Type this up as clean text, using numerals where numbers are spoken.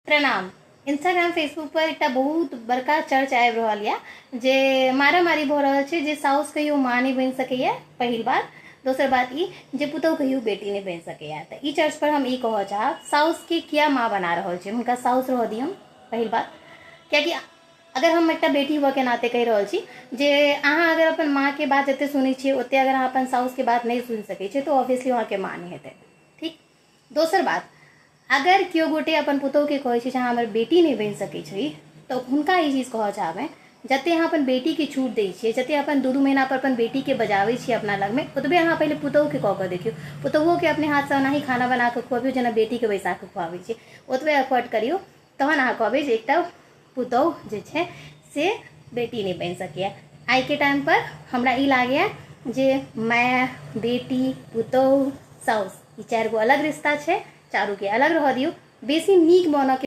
प्रणाम। Instagram Facebook पर एकटा बहुत बड़का चर्च आबि रहल यऽ जे मारामारी भऽ रहल छै जे साउस कहियो माँ नहि बनि सकैए, पहिल बात। दोसर बात ई जे पुतहु कहियो बेटी नहि बनि सकैए। तऽ ई चर्च पर हम ई कहऽ चाहब, साउसके किया माँ बना रहल छै, हुनका साउस रहऽ दियौन, पहिल बात। कियाकि अगर हम एकटा बेटी होबऽके नाते कहि रहल छी जे अहाँ अगर अपन माँके बात जते सुनै छियै ओते अगर अहाँ अपन साउसके बात नहि सुनि सकै छियै तऽ ऑब्वियसली अहाँके माँ नहि हेतै, ठीक। दोसर बात, अगर केओ गोटे अपन पुतोहुके कहै छै जे अहाँ हमर बेटी नहि बनि सकै छी, तऽ हुनका ई चीज कहऽ चाहबै, जते अहाँ अपन बेटीके छूट दै छियै, जते अपन 2-2 महीनापर अपन बेटीके बजाबै छियै अपना लगमे, ओतबे अहाँ पहिले पुतोहुके कऽ कऽ देखियौ। पुतोहुओके अपने हाथसँ ओनाही खाना बना कऽ खुअबियौ जेना बेटीके बैसा कऽ खुआबै छियै, ओतबे एफर्ट करियौ, तहन अहाँ कहबै जे एकटा पुतोहु जे छै से बेटी नहि बनि सकैए। आइके टाइमपर हमरा ई लागैए जे माय, बेटी, पुतोहु, साउस, ई 4 गो अलग रिश्ता छै, चारूके अलग रहऽ दियौ, बेसी नीक बनऽके।